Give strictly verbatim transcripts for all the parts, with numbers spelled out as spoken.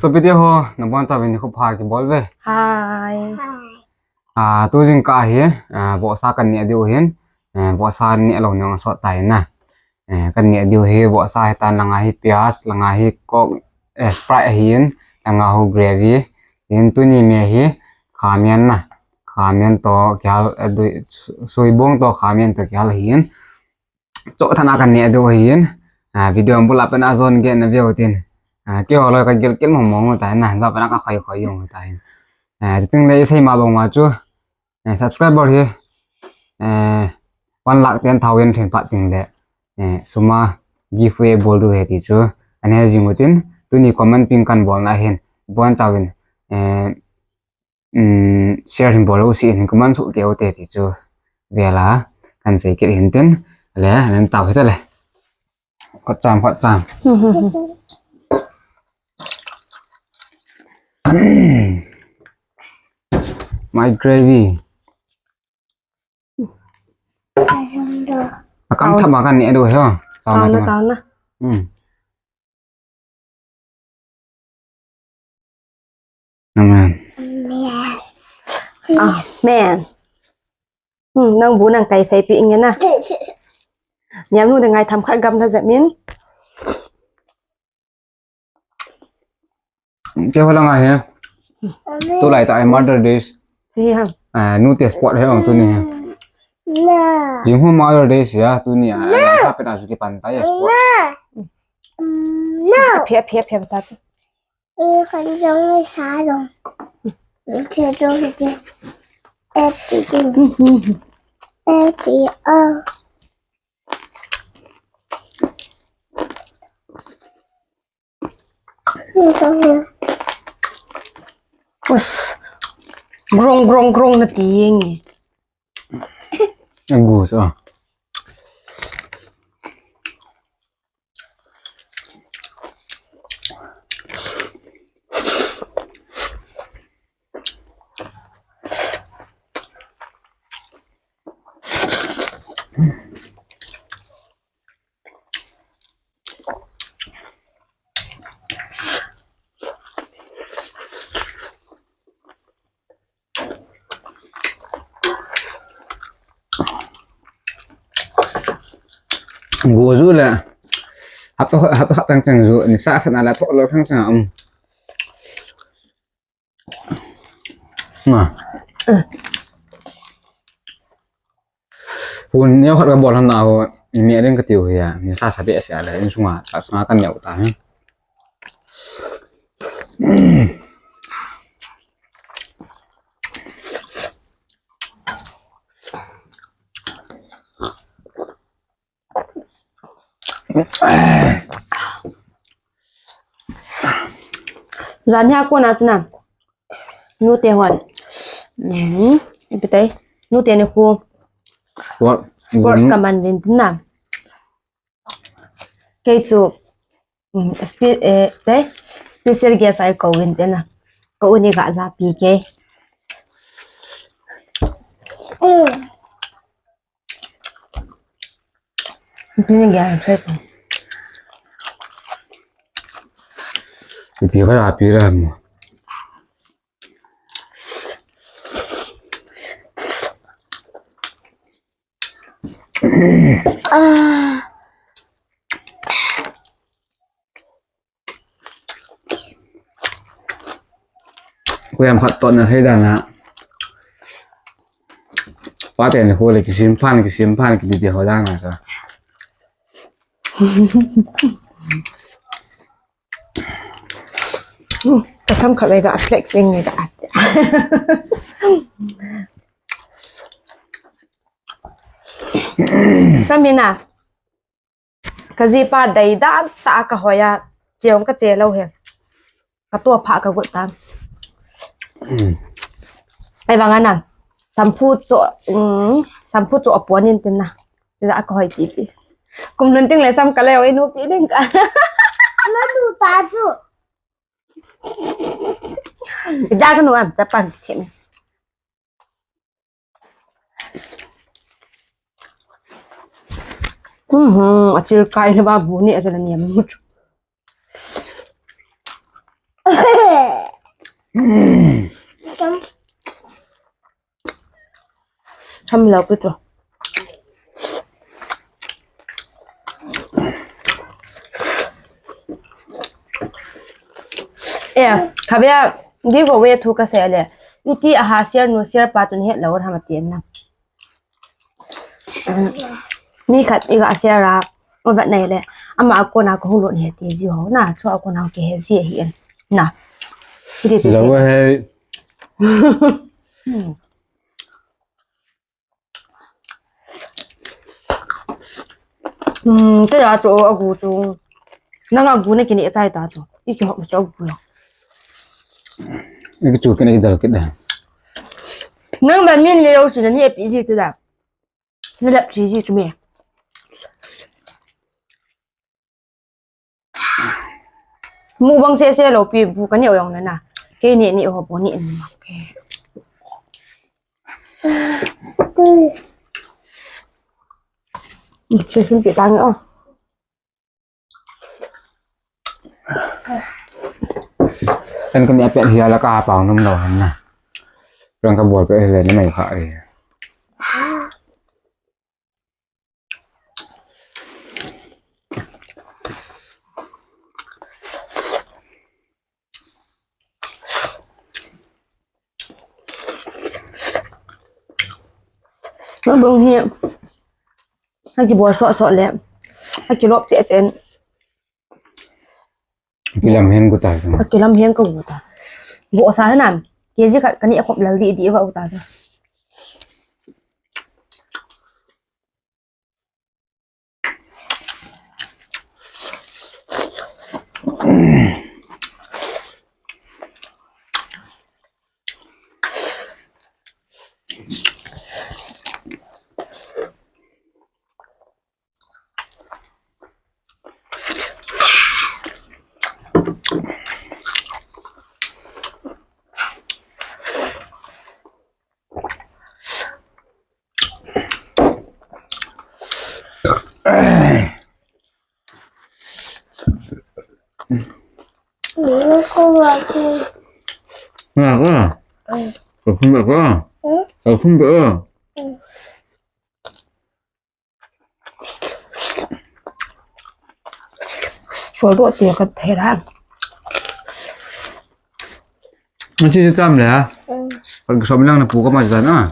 Sopite ho, nabonchauvin nikho pha kibol uve. Hai. Ah, tu jingkah hi, ah, vohsa kaneh diu ahin, eh, vohsa neh lou nung asot tai na. Eh, kaneh diu hi, vohsa hitan, langa hi piaz, langa hi Coke, eh, Sprite ahin, langa hi gravy. Hin tuni me hi, khamen na. Khamen toh kihal, eh, dui, su-, suibong toh khamen toh kihal ahin. Choh thana kaneh diu ahin. Ah, video bul a pat a jon gei na veu tin. Ah, keiho loi kagilkel mong mong u tai na, jao pat a kakhoi khoi jong u tai. Ah, chuting le isei ma bang uva chu. Eh, subscriber hi, eh, one lakh ten thousand lhen phat teng le, eh, sum a giveaway bol diu ahi ti chu. Ana he jing u tin, tuni comment pin kanbol na hin, bonchauvin, eh, um, share hin bol u sih in, comment soh kei u te ti chu. Vel a, kahin sei kit hin tin, le, len tao hita le. Khotcham, khotcham. My gravy. Akam thama kaneh diu ahi. Tao na, tao na. Hmm. Amen. Amen. Hmm, nang bu nang kai fei pi nge na. Niam nu de ngai tham khat gam tha jep min. Keiho langa hi. Tulai tah hi Mother Day. Si ha. Ah, nu te sport hi ong tuni hi. Jing hu Mother Day si a tuni a. Ai, ha pe ta su ki pan ta ya sport. Phia, phia, phia ta. E, kan jong le sa jong. Che jong ke. E ti ti. E ti o. Us. Grong, grong, grong na ti yeng e. Ang gusto. Go ju le. Hap to, hap to, hap tang chang ju. Ni sa sa na la tho lo thang chang, um. Nga. Hun neo khat kabol hon na ho, mi a ding katiu hi a, mi sa sa be sia le, insunga, sa sunga kaneo ta hi. Jan hi a kona chu na. Nu te hon. Hmm, ipi tai. Nu te ni khu. Sport. Sports ka man din tin na. Kei chu. Hmm, spe-, eh, te. Special guest ai ko win te na. Ko uni ga la pi ke. Hmm. Pini gaya sai ko. Ipi kaya pi ra mo. Ah. Koiham khat totna thei dan a. Pate ni khu le kisim phan, kisim phan, kiti ti ho dan a ka. Kasam khat le ka flex ing ni ka. Samina. Ka jipa dei dan tah a ka hoi a, che ong ka che lou he. Ka tua pha ka got ta. Hmm. Ai vang ana. Samphu cho, um, samphu cho apon in tin na. Ti a ka hoi ti ti. Kum lun ting le sam ka leo inu pi ding ka. Ana tu ta chu. Ida ka nu am cha pan ti me. Mhm, a chil kai le ba bu ni a chil niam mut. Tham lou pi chu. Eh, khatvei giveaway thu kasei le. Iti a ha share nu share pa tun het lou ham ati na. Mi khat i ga share a, avet nai le, ama a kona kahung lut hi ti ji ho na, chu a kona kihe ji ahi in. Na. Iti ti Lou sei. Hei. Hmm. Hmm, te ya chu agu chu. Nang agu na kini chai ta chu. I kihop chu agu lo. I chu kini dal kit da. Nang ba min le yo si na ni epi ji tu da. Na lap ji ji chu me. Mukbang sese lou pi bu kani o yong na na. Kei ni ni ho bu ni ni. Che sun pi tang o. Kan kani apet hia la ka pang nom lou han na. Kan ka bol pe le na mai kha e. Mukbang hi. Aki bol so so le. Aki lop che chen. Kilam hen ko ta. Kilam hen ko ta. Bo sa nan. Ke ji ka kani akhop lal di di ba u ta. Nga ka? Ka phun ba ka? Ka phun ba ka? Sual doh tia ka thei ra. Ang sisi tam le ha? Pag som lang na pu ka ma dyan ah.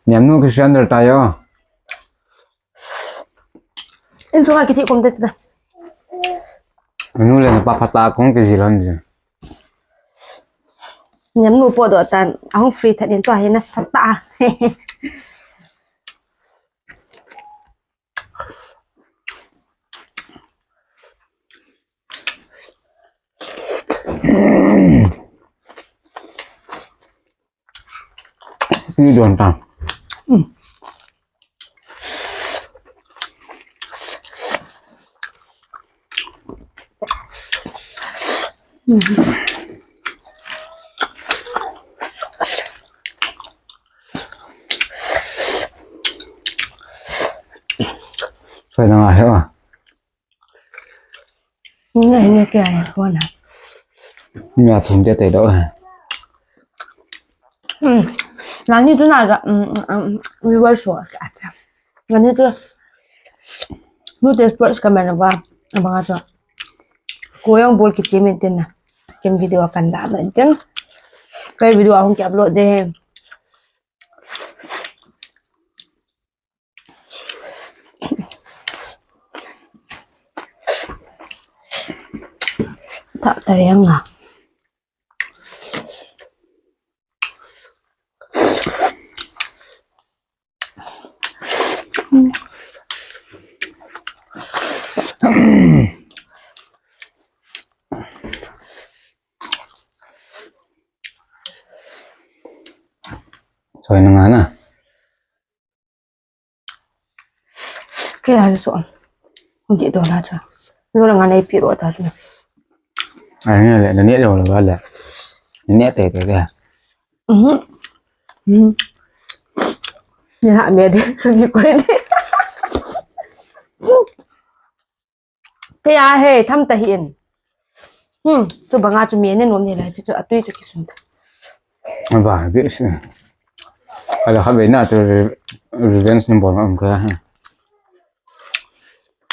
Niam nu kisi under tayo. Insung a kithi kom te sida. Anu le na pa phata kong kiji lon ji. Niam nu po do tan, ahung free tha din to hi na sata. Ni don ta. Sai na nga he wa. Nge, nge, kya hai kona. Nga thum te te do ha. Hmm. Nani tu na ga, um, um, um, we were so. Nani tu. Nu te sports ka mana ba, ba ga so. Ko yang bol ki team ten na. Kem video kan da ba ten. Kai video ahung ki upload de. Tak tayang ah. Soi na nga na. Kaya so. Hindi do na cha. Lo na nga na ipi do ta sina. Ai ne le, ne do la ba le. Ne te te le. Mhm. Mhm. Ne ha me de, so ki ko de. Kaya he, tham ta hi in. Hmm, tu banga chu mi ne nom ni lai chu, chu atui chu kisun ta. Ba, this. Ala kha be na tu re-, revenge ni bol am ka.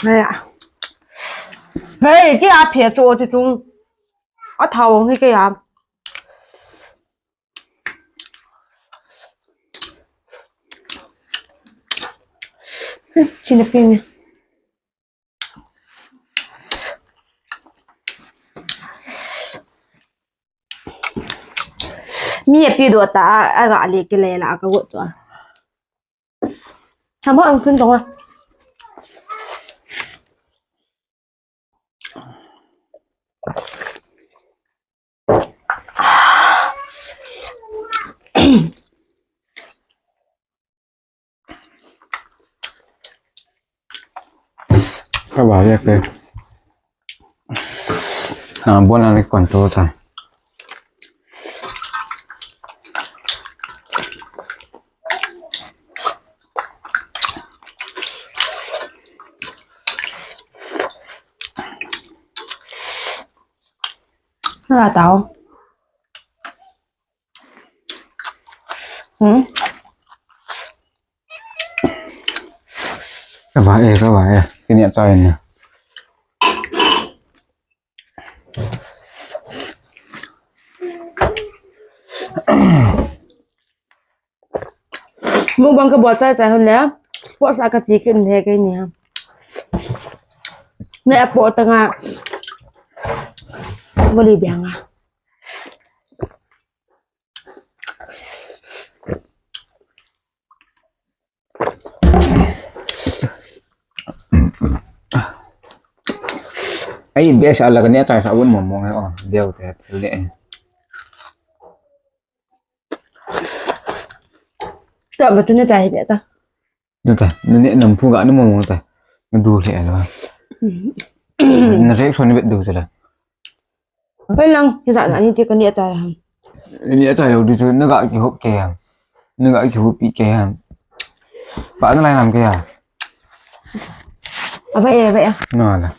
Hey. Hey, ki a phe chu ti chung. A thao hi ke ya. China pin. Mi a pi do ta a, a ga le ke le la ka go to. Chama ang kun to. Ka ba ya ke. Ha, bon ani kon to ta. Ka tao. Hmm? Ka ba e, ka ba e. Kini a chai ni. Mukbang ka bol chai chai hon le, sports a ka chi kin he ke ni ha. Ne a po ta nga. Boli biang a. Ai, best ala ka ne chai sa un mo mo ngai o, deu te, le. Ta ba tu ne chai ne ta. Ne ta, ne ne nam phu ga ne mo mo ta. Ne du le la. Ne reaction ne bet du la. Pai lang, hi za na ni ti ka ni a chai ham. Ni a chai lo di chu, na ga kihop ke ham. Na ga kihop pi ke ham. Pa na lai nam ke ya. A ba e, ba e. Na la.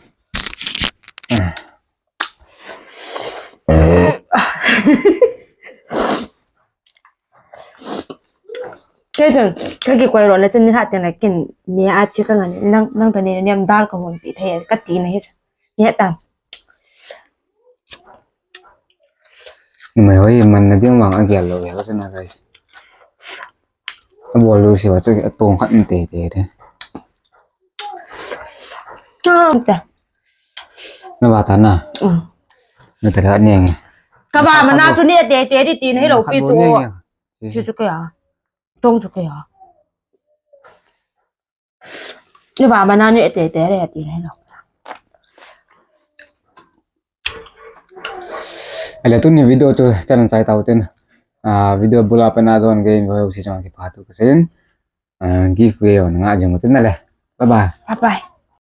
Ke tu, ka kikoi ro le chun ni ha te na kin ni a chi ka ngan, nang, nang ta ni niam dal ka hon pi thei, ka ti na hi. Ni ta. Numei hoi man na ding vang a gel lou, gel lou se na, guys. A bol lou se va chu a tong khat in te te de. Ah, ta. Na va ta na. Mm. Na ta ka neng. Ka ba ma na chu ni te te di ti na hi lou pi chu. Chu chu ka ya. Tong chu ka ya. Ni ba ma na ni te te le ti le lo. Ale tuni video chu chan chai tau tin. Ah, video bula pa na jon ke in ho si chang ki pa tu ka sen. Ah, giveaway on nga jong tin le. Bye bye. Bye bye.